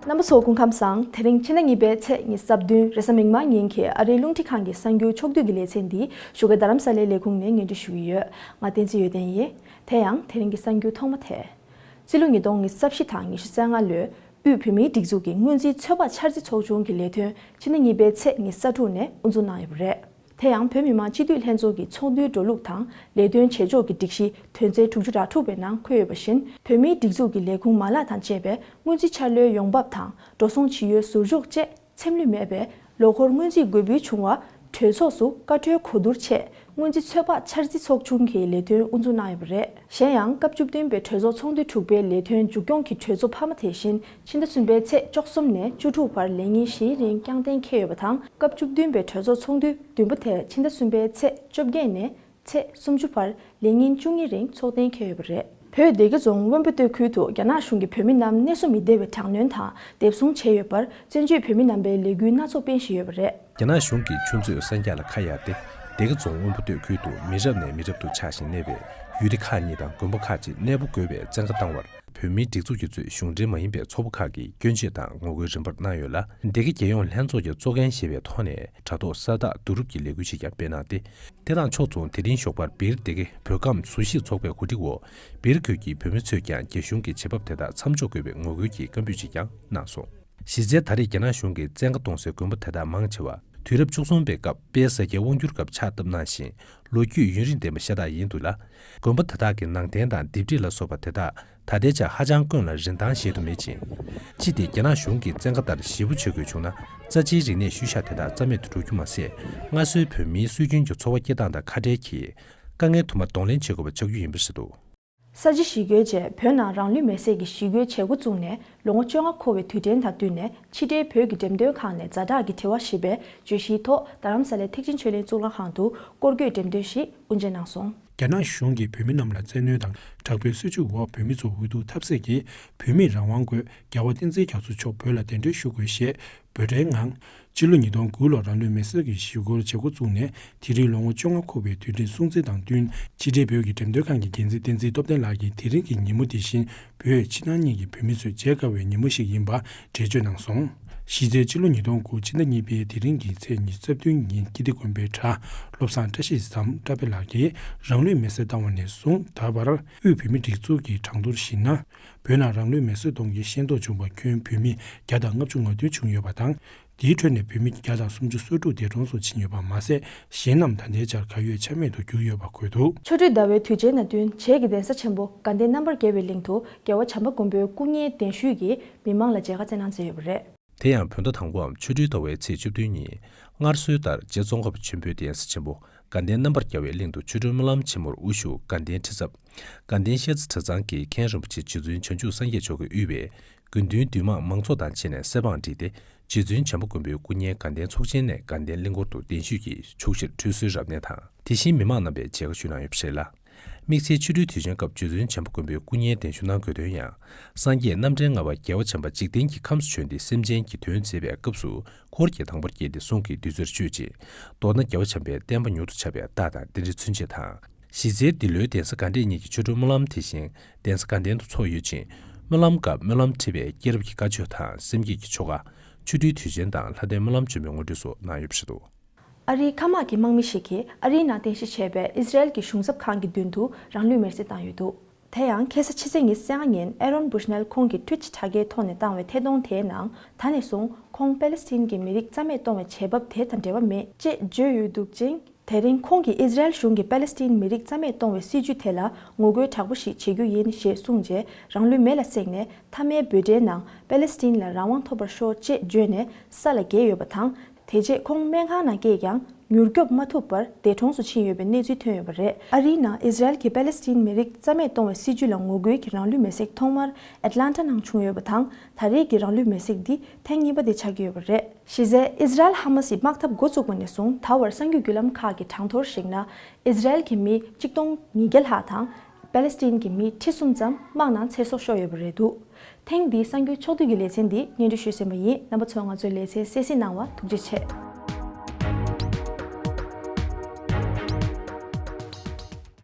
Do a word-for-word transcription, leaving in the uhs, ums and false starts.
རྣམ་པ་ཚོ་སྐུ་ཁམས་བཟང་། དེ་རིང་ཕྱི་ཟླ་གཉིས་པའི་ཚེས་ཉི་ཤུ་རྩ་བདུན་རེས་གཟའ་མིག་དམར་ཉིན་གྱི་ཨ་རིའི་རླུང་འཕྲིན་ཁང་གི་གསར་འགྱུར་ཕྱོགས་བསྡུས་ཀྱི་ལེ་ཚན་འདི་བཞུགས་སྒར་རྡ་རམ་ས་ལའི་ལས་ཁུངས་ནས་སྙན་སྒྲོན་ཞུ་གི་ཡོད། ང་བསྟན་འཛིན་ཡོན་ཏན་ཡིན། དེ་ཡང་དེ་རིང་གི་གསར་འགྱུར་ཐོག་མ་དེ། སྤྱི་ལོ་ཉིས་སྟོང་ཉི་ཤུ་རྩ་བཞི་དང་ཉི་ཤུ་རྩ་ལྔ་ལོའི་དབུས་བོད་མིའི་སྒྲིག་འཛུགས་ཀྱི་སྔོན་རྩིས་ཚོད་དཔག་འཆར་རྩིས་ཚོགས་ཆུང་གི་ལས་དོན་ཕྱི་ཟླ་གཉིས་པའི་ཚེས་ཉི་ཤུ་རྩ་དྲུག་ནས་དབུ་འཛུགས་གནང་ཡོད་པ་རེད། དེ་ཡང་བོད་མི་མང་སྤྱི་འཐུས་ལྷན་ཚོགས་ཀྱི་ཚོགས་འདུའི་འགྲོ་ལུགས་དང་ལས་དོན་བྱེད་ཕྱོགས་ཀྱི་སྒྲིག་གཞི་དོན་ཚན་དྲུག་ཅུ་རེ་དྲུག་པའི་ནང་འཁོད་ཡོད་པ་བཞིན། བོད་མིའི་སྒྲིག་འཛུགས་ཀྱི་ལས་ཁུངས་མ་ལག་དང་བཅས་པའི་སྔོན་རྩིས་འཆར་ལོའི་ཡོང་འབབ་དང་འགྲོ་སོང་ཇི་ཡོད་ཟུར་འཇོག་བཅས་འཚེམ་ལུས་མེད་པའི་ལོ་འཁོར་སྔོན་རྩིས་དགོས་འབུལ་བྱུང་བ་གྲོས་ཚོགས་སུ་བཀའ་འཁྲོལ་གོ་བསྡུར་ཆེད་སྔོན་རྩིས་ཚོད་དཔག་འཆར་རྩིས་ཚོགས་ཆུང་གིས་ལས་དོན་དབུ་འཛུགས་གནང་ཡོད་པ་རེད། གཞན་ཡང་སྐབས་བཅུ་བདུན་པའི་གྲོས་ཚོགས་ཚོགས་འདུ་དྲུག་པའི་ལས་དོན་མཇུག་སྐྱོང་གི་གྲོས་ཚོགས་འཕར་མ་དེ་བཞིན་ཕྱི་ཟླ་གསུམ་པའི་ཚེས་བཅུ་གསུམ་ནས་བཅུ་དྲུག་བར་ལས་ཉིན་བཞིའི་རིང་བསྐྱངས་གཏན་འཁེལ་ཡོད་པ་དང་། སྐབས་བཅུ་བདུན་པའི་གྲོས་ཚོགས་ཚོགས་འདུ་བདུན་པ་དེ་ཕྱི་ཟླ་གསུམ་པའི་ཚེས་བཅོ་བརྒྱད་ནས་ཚེས་སུམ་ཅུ་བར་ལས་ཉིན་བཅུ་གཉིས་རིང་འཚོགས་གཏན་འཁེལ་ཡོད་པ་རེད། བོད་སྡེ་དགེ་རྫོང་དབོན་པོ་སྟོད་ཁུལ་དུ་རྒྱ་ནག་གཞུང་གིས་བོད་མི་རྣམས་གནས་སུ་མི་བདེ་བའི་དྲག་གནོན་དང་སྡེབ་བཟུང་བྱས་ཡོད་པར་བཙན་བྱོལ་བོད་མི་རྣམ་པས་ལས་འགུལ་སྣ་ཚོགས་སྤེལ་བཞིན་ཡོད་པ་རེད། རྒྱ་ནག་གཞུང་གིས་ཆུ་མཛོད་གསར་རྒྱག་ལ་ཁ་གཡར་ཏེ། སྡེ་དགེ་རྫོང་དབོན་པོ་སྟོད་ཁུལ་དུ་མི་རབས་ནས་མི་རབས་དུ་ཆགས་ཤིང་གནས་པའི་ཡུལ་སྡེ་ཁག་གཉིས་དང་དགོན་པ་ཁག་ཅིག་གནས་སྤོ་དགོས་པའི་བཙན་བཀའ་བཏང་བར། བོད་མིའི་སྒྲིག་འཛུགས་ཀྱིས་གཙོས་གཞུང་འབྲེལ་མ་ཡིན་པའི་ཚོགས་པ་ཁག་གིས་སྐྱོན་བརྗོད་དང་ངོ་རྒོལ་རིམ་པར་གནང་ཡོད་ལ། སྡེ་དགེ་རྒྱལ་ཡོངས་ལྷན་ཚོགས་ཀྱིས་གཙོ་འགན་བཞེས་པའི་ཐོག་ནས་དྲ་ཐོག་ས་རྟགས་བསྡུ་རུབ་ཀྱི་ལས་འགུལ་ཞིག་ཀྱང་སྤེལ་གནང་སྟེ། དེ་དང་ཕྱོགས་མཚུངས་དེ་རིང་ཞོགས་པར་སྦིར་སྡེ་དགེ་བོད་ཁམས་བཟོ་གཞིས་ཚོགས་པའི་གོ་སྒྲིག་འོག་སྦིར་ཁུལ་གྱི་བོད་མི་ཚོས་ཀྱང་རྒྱ་གཞུང་གི་བྱེད་བབ་དེ་དག་མཚམས་འཇོག་དགོས་པའི་ངོ་རྒོལ་གྱི་བཀའ་འབོད་ཅིག་ཀྱང་གནང་སོང་། གཞི་རྩའི་ད་རེས་རྒྱ་ནག་གཞུང་གིས་བཙན་བཀའ་གཏོང་སའི་དགོན་པ་དེ་དག་མང་ཆེ་བ་དུས་རབས་བཅུ་གསུམ་པའི་སྐབས་དཔལ་ས་སྐྱའི་དབང་སྒྱུར་སྐབས་ཕྱག་བཏབ་གནང་ཞིང་། ལོ་རྒྱུས་ཡུན་རིང་ལྡན་པ་ཤ་སྟག་ཡིན་འདུག་ལ། དགོན་པ་དེ་དག་གི་ནང་རྟེན་དང་ལྡེབས་བྲིས་ལ་སོགས་པ་དེ་དག་ད་ལྟའི་ཆར་ཧ་ཅང་དཀོན་ལ་རིན་ཐང་གཞལ་དུ་མེད་ཅིང་། ཅི་སྟེ་རྒྱ་ནག་གཞུང་གིས་བཙན་བཀའ་ལྟར་ཞེ་པོ་བྱེད་དགོས་བྱུང་ན། རྩ་ཆེའི་རིག་གནས་ཤུལ་བཞག་དེ་དག་རྩ་མེད་དུ་འགྲོ་རྒྱུ་མ་ཟད། སྔར་སྲོལ་བོད་མིའི་སྲོལ་རྒྱུན་གྱི་འཚོ་བ་སྐྱེལ་སྟངས་དང་ཁ་བྲལ་གྱིས། དཀའ་ངལ་དུ་མར་གདོང་ལེན་བྱེད་དགོས་པ་ཆགས་རྒྱུ་ཡིན་པ་རེད་འདུག། ས་བྱི་ཞི་རྒོལ་རྗེས་བོད་ནང་རང་ལུས་མེར་སྲེག་གི་ཞི་རྒོལ་བྱེད་འགོ་བཙུགས་ནས་ལོ་ངོ་བཅོ་ལྔ་འཁོར་བའི་དུས་དྲན་དང་བསྟུན་ནས་ཕྱི་དྲིལ་བོད་ཀྱི་འགྲེམས་སྟོན་ཁང་ནས་ཛ་དྲག་གི་དྲི་བ་ཞེས་པའི་བརྗོད་གཞིའི་ཐོག་རྡ་རམ་ས་ལའི་ཐེག་ཆེན་ཆོས་གླིང་གཙུག་ལག་ཁང་དུ་སྐོར་སྐྱོད་འགྲེམས་སྟོན་ཞིག་དབུ་འབྱེད་གནང་སོང་། རྒྱ་ནག་གཞུང་གིས་བོད་མི་རྣམས་ལ་བཙན་གནོན་དང་དྲག་པོའི་སྲིད་བྱུས་འོག་བོད་མི་ཚོ་འོས་བསྡུ་ཐབས་ཟད་ཀྱིས་བོད་མིས་རང་དབང་དགོས། རྒྱལ་བ་བསྟན་འཛིན་རྒྱ་མཚོ་མཆོག་བོད་ལ་གདན་འདྲེན་ཞུ་དགོས་ཞེས་འབོད་སྒྲའི་ངང་། སྤྱི་ལོ་ཉིས་སྟོང་དགུ་ལོར་རང་ལུས་མེར་སྲེག་གི་ཞི་རྒོལ་བྱེད་འགོ་བཙུགས་ནས་དེ་རིང་ལོ་ངོ་བཅོ་ལྔ་འཁོར་བའི་དུས་དྲན་སྲུང་བརྩི་དང་བསྟུན། ཕྱི་དྲིལ་བོད་ཀྱི་འགྲེམས་སྟོན་ཁང་གི་འགན་འཛིན་བསྟན་འཛིན་སྟོབས་ལྡན་ལགས་ཀྱིས་དེ་རིང་གི་ཉིན་མོ་འདི་བཞིན་བོད་ཕྱི་ནང་གཉིས་ཀྱི་བོད་མི་ཚོས་མཇལ་དཀའ་བའི་ཉིན་མོ་ཞིག་ཡིན་པ་འགྲེལ་བརྗོད་གནང་སོང་། གཞི་རྩའི་སྤྱི་ལོ་ཉིས་སྟོང་དགུ་ཕྱི་ཟླ་གཉིས་པའི་དེ་རིང་གི་ཚེས་ཉི་ཤུ་རྩ་བདུན་ཉིན་ཀིརྟི་དགོན་པའི་གྲྭ་བློ་བཟང་བཀྲ་ཤིས་ཟམ་བཀྲ་བྷེ་ལགས་ཀྱིས་རང་ལུས་མེར་སྲེག་བཏང་བ་ནས་བཟུང་ད་བར་དབུས་བོད་མིའི་སྒྲིག་འཛུགས་ཀྱི་གྲངས་ཐོར་གཞིར་ན། བོད་ནང་རང་ལུས་མེར་སྲེག་གཏོང་རྒྱུའི་ཤེས་རྟོགས་བྱུང་བ་ཁྱོན་བོད་མི་བརྒྱ་དང་ལྔ་བཅུ་ང་བདུན་བྱུང་ཡོད་པ་དང་། དེའི་ཁྲོད་ནས་བོད་མི་བརྒྱ་དང་སུམ་ཅུ་སོ་དྲུག་འདས་གྲོངས་སུ་ཕྱིན་ཡོད་པ་མ་ཟད། གཞན་རྣམས་ད་ལྟའི་ཆར་གར་ཡོད་ཆ་མེད་དུ་གྱུར་ཡོད་པ་འགོད་འདུག། ཆོ་འཕྲུལ་ཟླ་བའི་དུས་ཆེན་དང་བསྟུན་བྱེས་ཀྱི་གདན་ས་ཆེན་པོ་དགའ་ལྡན་རྣམ་པར་རྒྱལ་བའི་གླིང་དུ་རྒྱལ་བ་བྱམས་པ་མགོན་པོའི་སྐུ་བརྙན་གདན་ཞུས་ཀྱིས་མི་མང་ལ་མཇལ་ཁ་བསྩལ་གནང་མཛད་ཡོད་པ་རེད། དེ་ཡང་བོད་ཟླ་དང་པོའམ་ཆོ་འཕྲུལ་ཟླ་བའི་ཚེས་བཅུ་བདུན་ཉིན། སྔར་སྲོལ་ལྟར་རྗེ་ཙོང་ཁ་པ་ཆེན་པོའི་གདན་ས་ཆེན་པོ་དགའ་ལྡན་རྣམ་པར་རྒྱལ་བའི་གླིང་དུ་ཆོ་འཕྲུལ་སྨོན་ལམ་ཆེན་མོར་དབུ་བཞུགས་དགའ་ལྡན་ཁྲི་ཚབ། དགའ་ལྡན་ཤེལ་རྩེ་གྲྭ་ཚང་གི་མཁན་རིན་པོ་ཆེ་རྗེ་བཙུན་བྱང་ཆུབ་སངས་རྒྱས་མཆོག་གིས་དབུས་པའི་དགེ་འདུན་འདུས་མང་མང་ཚོགས་དང་བཅས་ནས་གསེར་བང་བསྒྲིགས་ཏེ། རྗེ་བཙུན་བྱམས་པ་མགོན་པོའི་སྐུ་བརྙན་དགའ་ལྡན་ཚོགས་ཆེན་ནས་དགའ་ལྡན་གླིང་སྐོར་དུ་གདན་ཞུས་ཀྱིས་ཕྱོགས་བཞིར་ཁྲུས་གསོལ་རབ་གནས་དང་། དེ་བཞིན་མི་མང་རྣམ་པས་མཇལ་ཁ་ཞུས་གནང་ཡོད་པ་རེད་ལ། དམིགས་བསལ་ཆོ་འཕྲུལ་དུས་ཆེན་སྐབས་རྗེ་བཙུན་བྱམས་པ་མགོན་པོའི་སྐུ་བརྙན་གདན་ཞུ་གནང་དགོས་དོན་ཡང་། སངས་རྒྱས་རྣམ་འདྲེན་ལྔ་པ་རྒྱལ་བ་བྱམས་པ་འཇིག་རྟེན་གྱི་ཁམས་སུ་བྱོན་ཏེ་སེམས་ཅན་གྱི་དོན་མཛད་པའི་སྐབས་སུ་འཁོར་གྱིས་དང་པོར་བསྐྱེད་དེ་གསུང་གི་བདུད་རྩིར་སྤྱོད་ཅིང་། མདོར་ན་རྒྱལ་བ་བྱམས་པའི་བསྟན་པ་མྱུར་དུ་ཁྱབ་པའི་རྟགས་དང་རྟེན་འབྲེལ་མཚོན་བྱེད་དང་། གཞི་རྩའི་འདི་ལོའི་གདན་ས་དགའ་འབྲས་གཉིས་ཀྱི་ཆོ་འཕྲུལ་སྨོན་ལམ་དེ་བཞིན་གདན་ས་དགའ་ལྡན་དུ་ཚོགས་ཡོད་ཅིང་། སྨོན་ལམ་སྐབས་སྨོན་ལམ་ཁྲིད་པའི་སྐྱེས་རབས་ཀྱི་བཀའ་ཆོས་དང་སེམས་བསྐྱེད་ཀྱི་ཆོ་ག་ཆོ་འཕྲུལ་དུས་ཆེན་དང་ལྷ་ལྡན་སྨོན་ལམ་བཅོས་མའི་ངོ་སྤྲོད་སོགས་གནང་ཡོད་པ་རེད་འདུག། ཨ་རིའི་མཁའ་དམག་གི་དམག་མི་ཞིག་གིས་ཨ་རིའི་ནང་རྟེན་གཞི་བྱས་པའི་ཨི་ཟི་རལ་གྱི་གཞུང་ཚབ་ཁང་གི་མདུན་དུ་རང་ལུས་མེར་སྲེག་བཏང་ཡོད་འདུག། དེ་ཡང་ཁ་སང་ཕྱི་ཚེས་ཉི་ཤུ་རྩ་ལྔ་ཉིན་ཨེ་རོན་བུ་ཤ་ནལ་ཁོང་གིས་ཊུ་ཝིཊ་དྲ་རྒྱའི་ཐོག་ནས་བཏང་བའི་ཐད་གཏོང་དེའི་ནང་ད་ནས་བཟུང་ཁོང་པེ་ལེ་སི་ཐན་གྱི་མི་རིགས་རྩ་མེད་གཏོང་བའི་བྱེད་བབ་དེ་དང་འབྲེལ་བ་མེད་ཅེས་བརྗོད་ཡོད་འདུག་ཅིང་། དེ་རིང་ཁོང་གིས་ཨི་ཟི་རལ་གཞུང་གིས་པེ་ལེ་སི་ཐན་མི་རིགས་རྩ་མེད་གཏོང་བའི་སྲིད་ཇུས་དེ་ལ་ངོ་རྒོལ་དྲག་པོ་ཞིག་བྱེད་རྒྱུ་ཡིན་ཞེས་གསུངས་རྗེས་རང་ལུས་མེ་ལ་བསྲེགས་ནས་མཐའ་མའི་འབོད་སྒྲའི་ནང་པེ་ལེ་སི་ཐན་ལ་རང་དབང་ཐོབ་པར་ཤོག་ཅེས་བརྗོད་ནས་ས་ལ་འགྱེལ་ཡོད་པ་དང་། དེ་རྗེས་ཁོང་སྨན་ཁང་ནང་སྐྱེས་ཀྱང་མྱུར་སྐྱོབ་མ་ཐུབ་པར་འདས་གྲོངས་སུ་ཕྱིན་ཡོད་པའི་གནས་ཚུལ་ཐོན་ཡོད་པ་རེད། ཨ་རིའི་ནང་ཨི་ཟི་རལ་གྱིས་པེ་ལེ་སི་ཐན་མི་རིགས་རྩ་མེད་གཏོང་བའི་སྲིད་ཇུས་ལ་ངོ་རྒོལ་གྱི་རང་ལུས་མེ་སྲེག་ཐོག་མར་ཨེ་ཏི་ལན་ཊ་ནང་བྱུང་ཡོད་པ་དང་། ད་རེས་ཀྱི་རང་ལུས་མེ་སྲེག་འདི་ཐེངས་གཉིས་པ་དེ་ཆགས་ཀྱི་ཡོད་པ་རེད། གཞི་རྩའི་ཨི་ཟི་རལ་ཧ་མ་སིའི་དམག་འཐབ་འགོ་བཙུགས་པ་ནས་བཟུང་ད་བར་གསར་འགྱུར་བརྒྱུད་ལམ་ཁག་གི་གྲངས་ཐོར་གཞིགས་ན། ཨི་ཟི་རལ་གྱི་མི་གཅིག་སྟོང་ཉིས་བརྒྱ་ལྷག་དང་། པེ་ལེ་སི་ཐན་གྱི་མི་ཁྲི་གསུམ་ཙམ་དམག་ནང་ཚེ་སྲོག་ཤོར་ཡོད་པ་རེད་འདུག། ཐེངས་འདིའི་གསར་འགྱུར་ཕྱོགས་བསྡུས་ཀྱི་ལེ་ཚན་འདི་སྙན་སྒྲོན་ཞུས་ཟིན་པ་ཡིན། རྣམ་པ་ཚོས་ང་ཚོའི་ལེ་ཚན་གསན་གཟིགས་གནང་བར་ཐུགས་རྗེ་ཆེ།